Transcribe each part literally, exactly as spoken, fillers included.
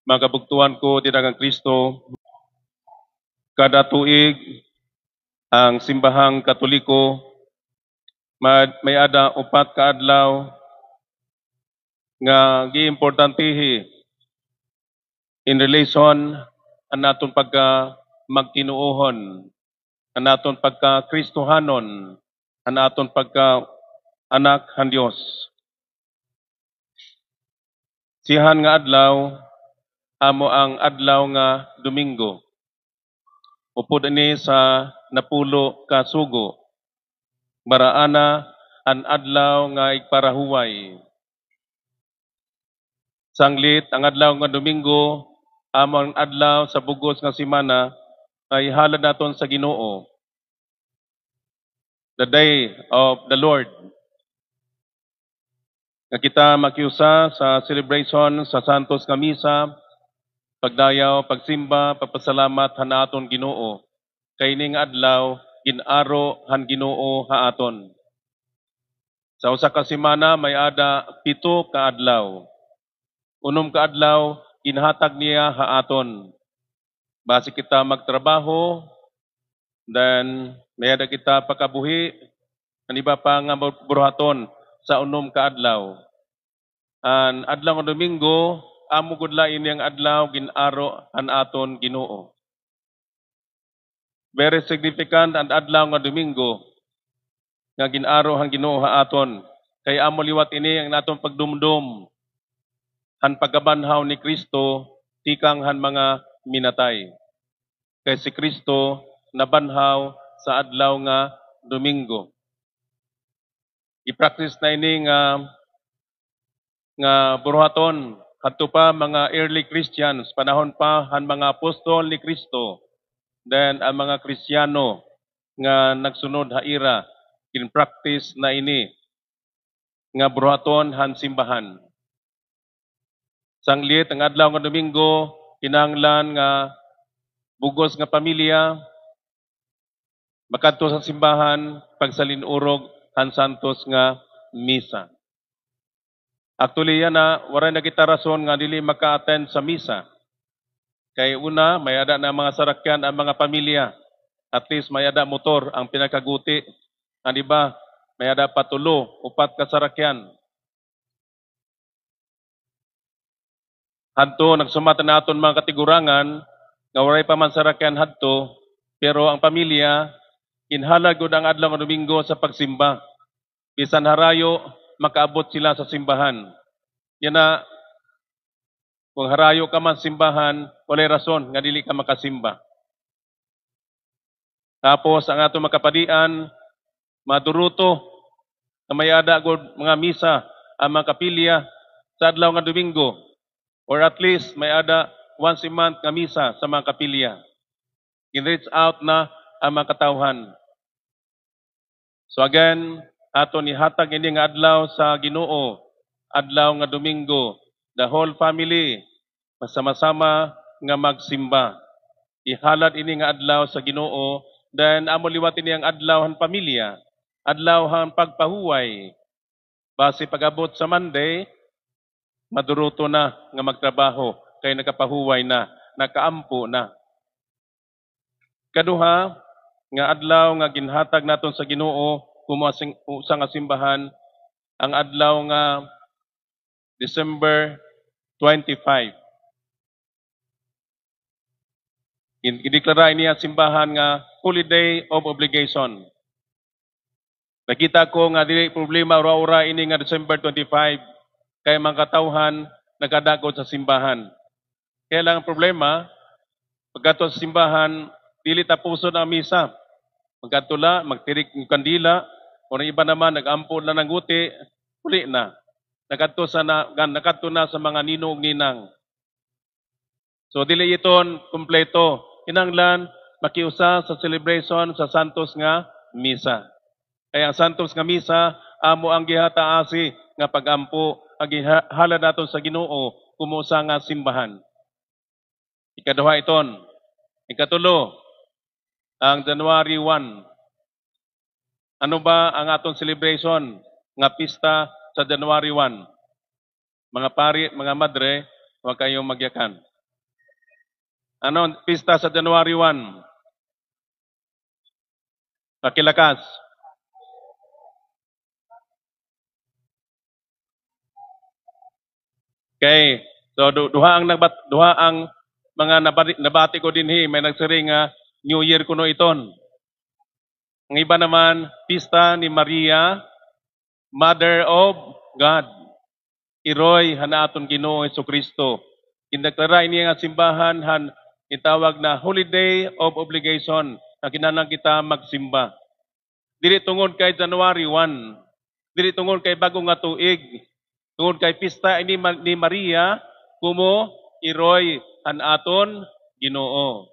Mga kabugtuan ko dida kan Kristo, kada tuig, an simbahang Katoliko, ma-, may-ada upat ka adlaw nga giimportantehi in relation an aton pagka magtinuohon, an aton pagka Kristohanon, an aton pagka anak han Dios. Siyahan nga adlaw, amo an adlaw nga Domingo. Upod ini sa napulo ka sugo. Baraana an adlaw nga igparahuway. Sanglit, an adlaw nga Domingo, amo an adlaw sa bug-os nga semana nga ihalad naton sa Ginoo. The day of the Lord. Nga kita makiusa sa celebration sa Santos nga Misa, pagdayaw, pagsimba, pagpasalamat han aton Ginoo. Kay ini nga adlaw, gin-aro han Ginoo ha aton. Sa usa ka semana, may-ada pito ka adlaw. Unom ka adlaw, ginhatag niya ha aton. Basi kita magtrabaho, then may-ada kita pakabuhi, an iba pa nga bur-, buruhaton sa unom ka adlaw. An adlaw nga Domingo, amo gud la ini an adlaw gin-aro han aton Ginoo. Very significant an adlaw nga Domingo nga gin-aro han Ginoo ha aton. Kay amo liwat ini an aton pagdumdom han pagkabanhaw ni Kristo tikang han mga minatay. Kay si Kristo nabanhaw sa adlaw nga Domingo. Gi-practice na ini nga, nga buruhaton hadto pa mga early Christians, panahon pa han mga apostol ni Kristo. Then, an mga Kristiyano nga nagsunod ha ira, gin-practice na ini nga buruhaton han simbahan. Sanglit, an adlaw nga Domingo, kinahanglan nga bug-os nga pamilya makadto sa simbahan pagsalin-urog han Santos nga Misa. Actually, yana, waray na kita rason nga dili maka-attend sa Misa. Kay una, may-ada na mga sarakyan an mga pamilya. At least, may-ada motor an pinakaguti. An iba, may-ada pa tulo, upat ka sarakyan. Hadto, nagsumat an aton mga katigurangan nga waray pa man sarakyan hadto, pero an pamilya, ginhalad gud an adlaw nga Domingo sa pagsimba. Bisan harayo, makaabot sila sa simbahan. Yana, kon harayo ka man simbahan, walay rason nga dili ka makasimba. Tapos, an aton mga kapadian, maduruto nga may-ada gud mga misa an mga kapilya sa adlaw nga Domingo, or at least may-ada once a month nga misa sa mga kapilya. Gin-reach out na an mga katawhan. So again, aton ihatag ini nga adlaw sa Ginoo, adlaw nga Domingo, the whole family, masama-sama nga magsimba. Ihalad ini nga adlaw sa Ginoo, then amo liwat ini an adlaw han pamilya, adlaw han pagpahuway. Basi pag-abot sa Monday, maduruto na nga magtrabaho, kay nakapahuway na, nakaampo na. Ikaduha nga adlaw nga ginhatag naton sa Ginoo komo sing-, usa nga simbahan, an adlaw nga December twenty-five. Gin-, gindeklara ini an simbahan nga Holy Day of Obligation. Nakita ko nga dili problema ura-ura ini nga December twenty-five, kay mga katawhan nakadagko sa simbahan. Kaya lang an problema, pagkadto sa simbahan, dili tapuson an misa. Pagkadto la, magtirik ng kandila, o an iba naman, nag-ampo la ng guti, uli na. Nakadto sa na, gan-, nakadto na sa mga ninong ug ninang. So, dili iton kumpleto. Kinahanglan makiusa sa celebration sa Santos nga Misa. Kay an Santos nga Misa, amo an gihataasi nga pag-ampo, an giha-, halad naton sa Ginoo, komo usa nga simbahan. Ikaduha iton. Ikatulo, an January one. Ano ba an aton celebration nga pista sa January one? Mga pari, mga madre, huwag kayong magyakan. Ano, pista sa January one. Pakilakas. Okay. So, du-, duha ang nagbat-, duha ang mga nabati, nabati ko dinhi, may nagsiring nga New Year kuno iton. Ang iba naman, pista ni Maria, Mother of God. Iroy han aton Ginoo Jesucristo. Gindeklara ini nga simbahan han gitawag na holiday of obligation, nga kinahanglan kita magsimba. Dili tungod kay January one, dili tungod kay bag-o nga tuig, tungod kay pista ini ma-, ni Maria, komo iroy han aton Ginoo.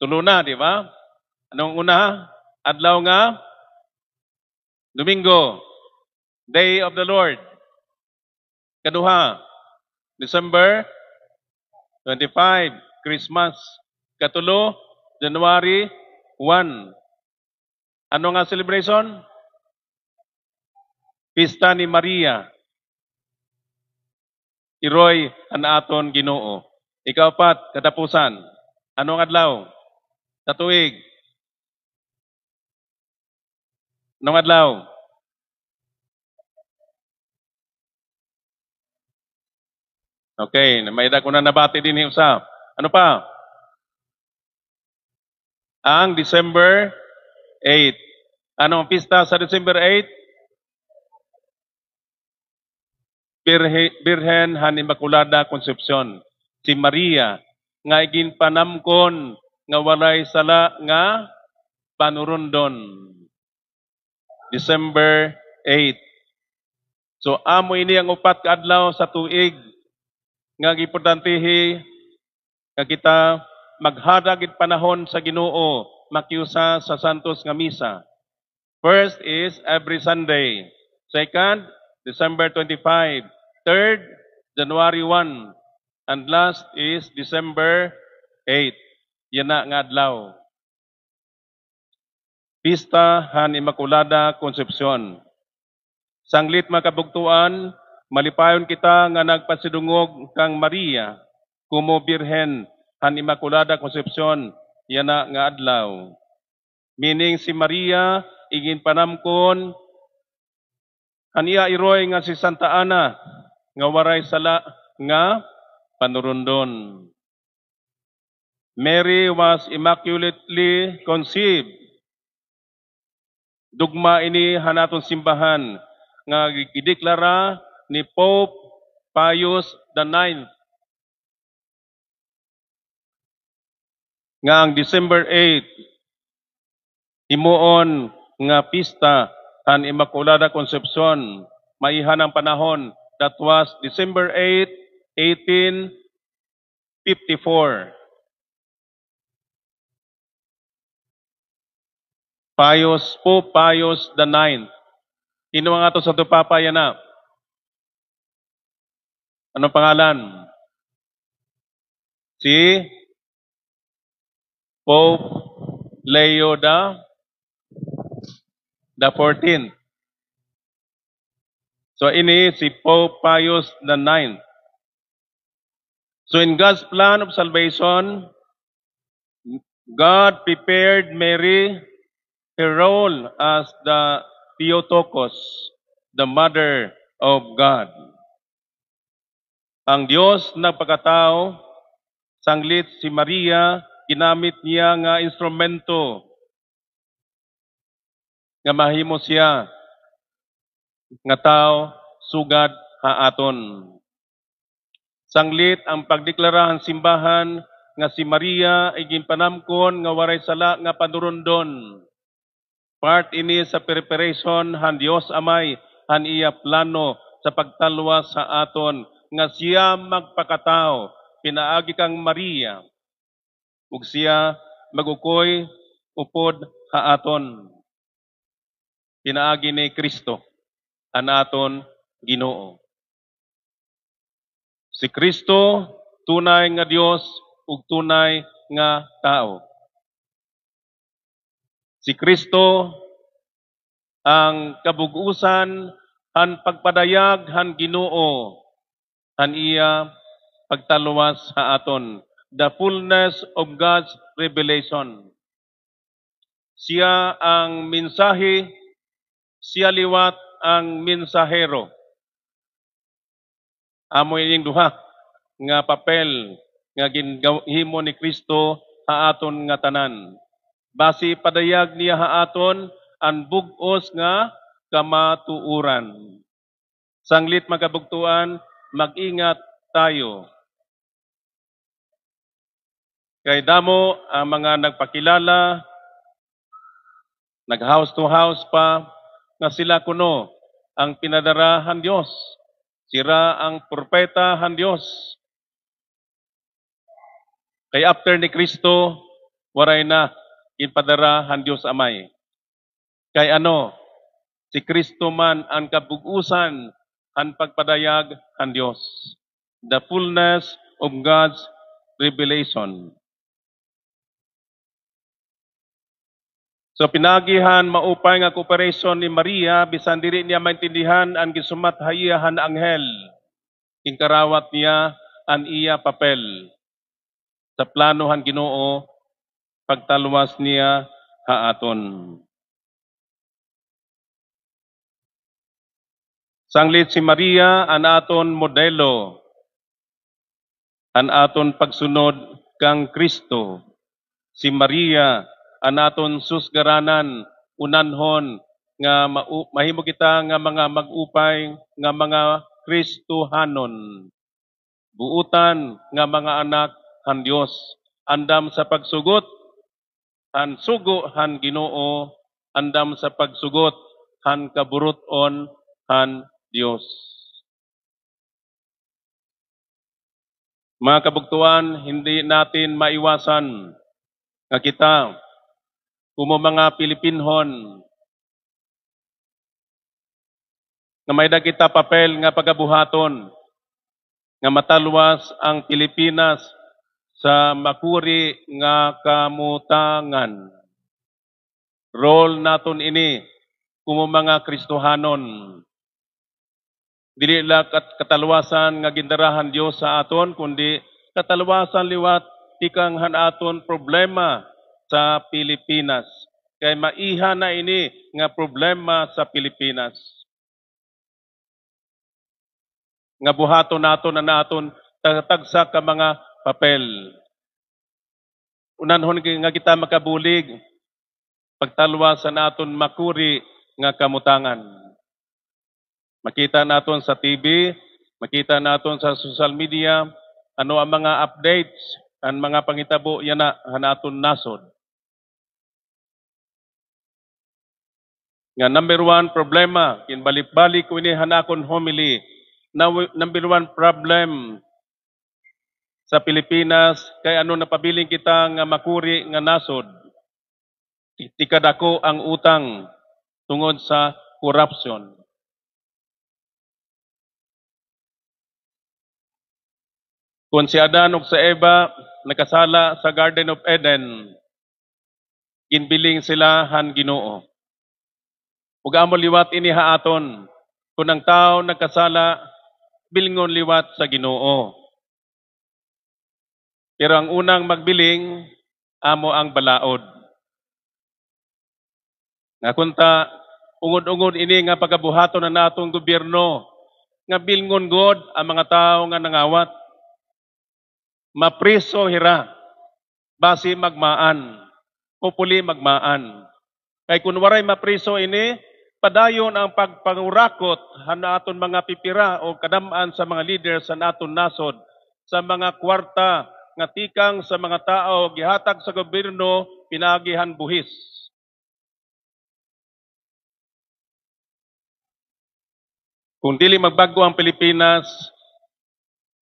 Tulo na, di ba? Anong una? Adlaw nga Domingo, Day of the Lord. Kaduha, December twenty-five, Christmas. Katulo, January one. Ano nga celebration? Pista ni Maria. Iroy an aton Ginoo. Ikaupat, katapusan. Anong adlaw? Sa tuig. Anong adlaw? Okay, may-ada ko na nabati dinhi usa. Ano pa? Ang December eight. Ano ang pista sa December eight? Birhe-, Birhen han Immaculada Concepcion, si Maria, nga iginpanamkon nga walay sala nga panurundon. December eight. So, amo ini ang upat ka adlaw sa tuig nga giimportantehi nga kita maghadag gid panahon sa Ginoo, makiusa sa santos nga misa. First is every Sunday. Second, December twenty-five. Third, January one. And last is December eight. Yana nga adlaw. Pista han Immaculada Concepcion. Sanglit, mga kabugtoan, malipayon kita nga nagpasidungog kan Maria komo Birhen han Immaculada Concepcion yana nga adlaw. Meaning, si Maria iginpanamkon han iya iroy nga si Santa Ana nga waray sala nga panurundon. Mary was immaculately conceived. Dogma ini han aton simbahan nga gideklara ni Pope Pius the ninth nga ang December eight himuon nga pista han Immaculada Concepcion, maiha nga panahon, that was December eight, eighteen fifty-four. Pius, Pope Pius the ninth. Sino ang aton Santo Papa yana? Anong pangalan? Si Pope Leo the, the fourteenth. So, ini si Pope Pius the ninth. So, in God's plan of salvation, God prepared Mary her role as the Theotokos, the Mother of God. Ang Diyos nagpakatawo, sanglit si Maria, ginamit niya nga instrumento nga mahimo siya nga tawo sugad ha aton. Sanglit ang pagdeklara han simbahan nga si Maria iginpanamkon nga waray sala nga panurundon. Part ini sa preparation han Dios Amay han iya plano sa pagtalwas ha aton nga siya magpakatawo pinaagi kang Maria. Ug siya mag-ukoy upod ha aton pinaagi ni Kristo, an aton Ginoo. Si Kristo, tunay nga Dios ug tunay nga tawo. Si Kristo, ang kabug-osan han pagpadayag han Ginoo han iya pagtalwas ha aton. The fullness of God's revelation. Siya ang mensahe, siya liwat ang mensahero. Amo ining duha nga papel nga gingaw-, himo ni Kristo ha aton ngatanan. Basi padayag niya ha aton an bug-os nga kamatuoran. Sanglit, mga kabugtoan, mag-ingat tayo. Kay damo ang mga nagpakilala, nag-house to house pa, nga sila kuno ang pinadara han Dios. Sira ang propeta han Dios. Kay after ni Kristo, waray na ginpadara han Dios Amay. Kay ano, si Kristo man an kabug-osan han pagpadayag han Dios. The fullness of God's revelation. So, pinaagi han maupay nga cooperation ni Maria, bisan diri niya maintindihan an gisumat ha iya han anghel, ginkarawat niya an iya papel sa plano han Ginoo, pagtalwas niya ha aton. Sanglit si Maria an aton modelo, an aton pagsunod kan Kristo. Si Maria an aton susgaranan, unanhon nga mau-, mahimo kita nga mga mag-upay, nga mga Kristohanon. Buotan nga mga anak han Dios, andam sa pagsugot han sugo han Ginoo, andam sa pagsugot han kaburut-on han Dios. Mga kabugtoan, hindi natin maiwasan nga kita, komo mga Pilipinhon, nga may-ada kita papel nga pagabuhaton, nga matalwas ang Pilipinas sa makuri nga kamutangan. Role naton ini, komo mga Kristohanon. Dili la kat-, katalwasan nga gindara han Dios sa aton, kundi katalwasan liwat tikang han aton problema sa Pilipinas. Kay maiha na ini nga problema sa Pilipinas. Nga buhaton naton an aton tag-, tagsa ka mga papel. Unanhon nga kita makabulig, pagtalwas han aton makuri nga kamutangan. Makita naton sa T V, makita naton sa social media, ano an mga updates, an mga panghitabo yana han aton nasod. Nga number one problema, ginbalik-balik ko ini han akon homily, na-, number one problem sa Pilipinas, kay ano napabilin kita nga makuri nga nasod, ti-, tikadako ang utang tungod sa korupsyon. Kon si Adan ug si Eva nakasala sa Garden of Eden, ginbiling sila han Ginoo. Ug amo liwat ini ha aton, kon ang tawo nagkasala, bilngon liwat sa Ginoo. Pero ang unang magbiling, amo ang balaod. Nga kunta, ungod-ungod ini nga pagabuhaton han aton gobyerno, nga bilngon gud ang mga tawo nga nangawat. Mapriso hira, basi magmaan. Hopefully, magmaan. Kay kun waray mapriso ini, padayon ang pagpangurakot han aton mga pipira o kadam-an sa mga leaders han aton nasod, sa mga kwarta nga tikang sa mga tawo gihatag sa gobyerno pinaagi han buhis. Kung dili magbag-o ang Pilipinas,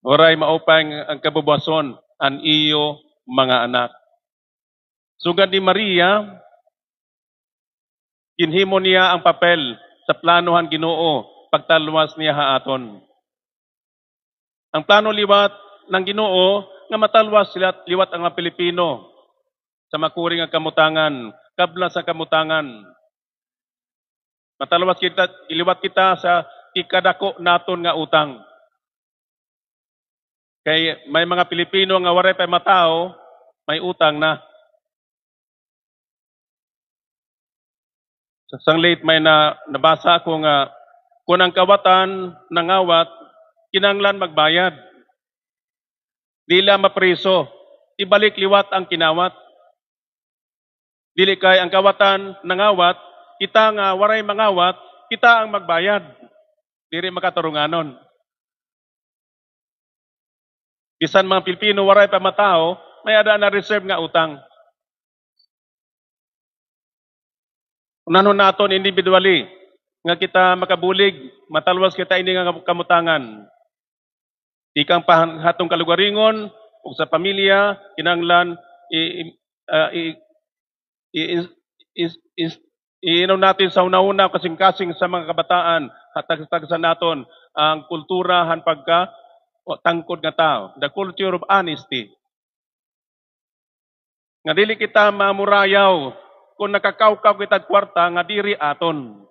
waray maupay ang, ang kabubuwason an iyo mga anak. Sugad ni Maria, ginhimo niya ang papel sa plano han Ginoo, pagtalwas niya ha aton. Ang plano liwat han Ginoo nga matalwas sila liwat ang mga Pilipino sa makuri nga kamutangan, kabla sa kamutangan. Matalwas kita, liwat kita sa ikadako naton nga utang. Kay may mga Pilipino nga waray pa matawo, may utang na. Sa sanglit may na, nabasa ako nga, kun ang kawatan nangawat, kinahanglan magbayad. Dili mapriso, ibalik liwat ang kinawat. Dili kay ang kawatan nangawat, kita nga waray mangawat, kita ang magbayad. Diri makatarunganon. Bisan mga Pilipino, waray pa matawo, may ada na reserve nga utang. Unahon naton individually nga kita makabulig, matalwas kita ini nga kamutangan. Tikang pa han atong kalugaringon ug sa pamilya, kinahanglan i, i, ah, i, i, is, is, is, iinom natin sa hunahuna, kasingkasing sa mga kabataan, hatag-hatag sa naton ang kultura han pagka, o, tangkod nga tawo, the culture of honesty. Nga dili kita mamurayaw kung nakakawkaw kita kwarta nga diri aton.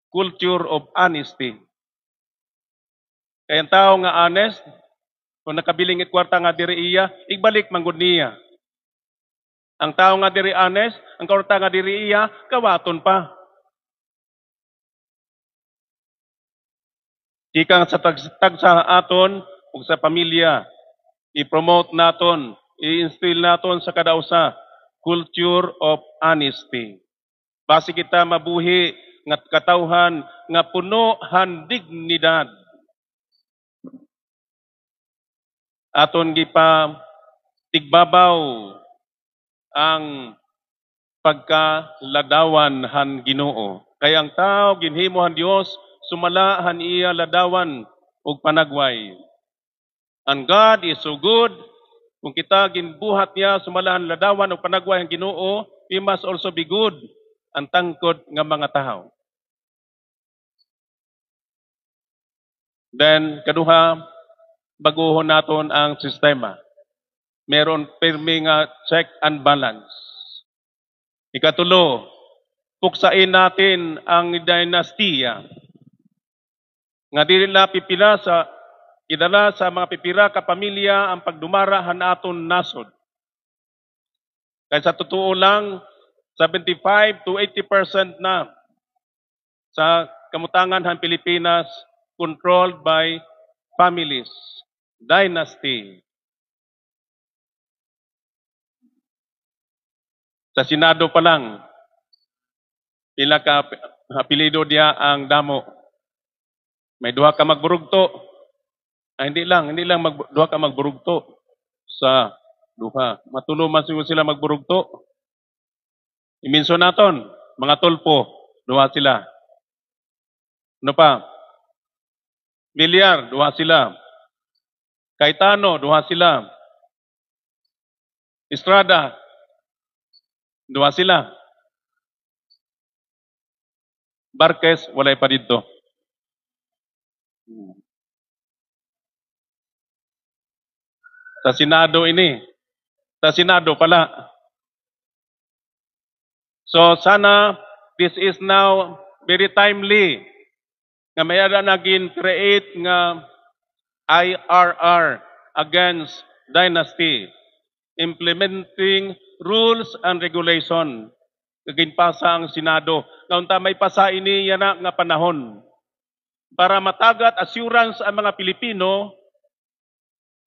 Culture of honesty. Kay ang tawo nga honest, kung nakabiling it kwarta nga diri iya, igbalik man gud niya. Ang tawo nga diri honest, ang kwarta nga diri iya, kawaton pa. Tikang sa tag-, tagsa aton ug sa pamilya, i-promote naton, i-instill naton sa kada usa, culture of honesty. Basi kita mabuhi nga katawhan nga puno han dignidad. Aton gipatigbabaw ang pagkaladawan han Ginoo. Kay ang tawo ginhimo han Dios sumala han iya ladawan ug panagway. And God is so good. Kung kita ginbuhat niya sumala han ladawan ug panagway han Ginoo, we must also be good, ang tangkod nga mga tawo. Then, kaduha, baguhon naton ang sistema. Meron pirmi nga check and balance. Ikatulo, puksain natin ang dinastiya. Nga dili la pipila sa, idala sa mga pipira ka pamilya ang pagdumara han aton nasod. Kay sa totoo lang, seventy-five to eighty percent na sa kamutangan han Pilipinas controlled by families, dynasty. Sa Senado pa lang, pila ka ap-, apelyido diha ang damo. May duha ka magburugto. Ay, hindi lang, hindi lang mag-, duha ka magburugto. Sa duha. Matulo man siguro sila magburugto. I-mention naton, mga Tulfo, duha sila. Ano pa? Villar, duha sila. Cayetano, duha sila. Estrada, duha sila. Marquez, walay pa didto. Sa Senado ini. Sa Senado pala. So, sana, this is now very timely nga may-ada na gin-create nga I R R against dynasty, implementing rules and regulation. Nga ginpasa ang Senado. Nga unta may pasa ini yana nga panahon. Para matagat assurance ang mga Pilipino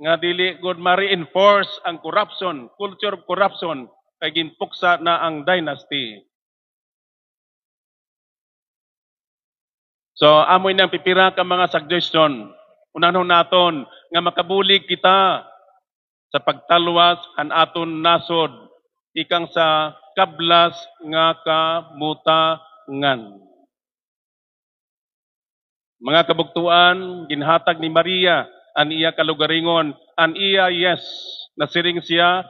nga dili gud ma-reinforce ang corruption, culture of corruption, kay ginpuksa na ang dynasty. So, amo ini ang pipira ka mga suggestion. Unahon naton nga makabulig kita sa pagtalwas han aton nasod tikang sa kablas nga kamutangan. Mga kabugtoan, ginhatag ni Maria an iya kalugaringon, an iya yes. Nasiring siya,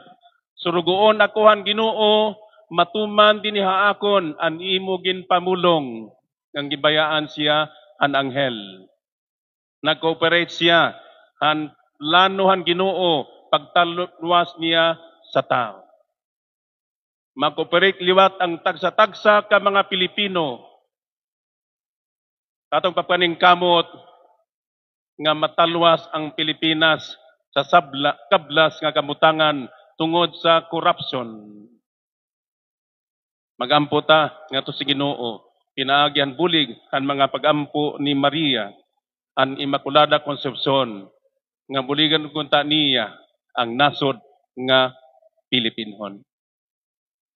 "Surugoon ako han Ginoo, matuman dinhi ha akon an imo ginpamulong," ngan ginbayaan siya han anghel. Nag-cooperate siya han plano han Ginoo pagtalwas niya sa tawo. Mag-cooperate liwat ang tagsa-tagsa ka mga Pilipino. Atong papaningkamot nga matalwas ang Pilipinas sa sabla, kablas nga kabutangan tungod sa korupsyon. Mag-ampo ta ngadto sa Ginoo pinaagi han bulig han mga pag-ampo ni Maria, an Immaculada Concepcion, nga buligan unta niya ang nasod nga Pilipinhon.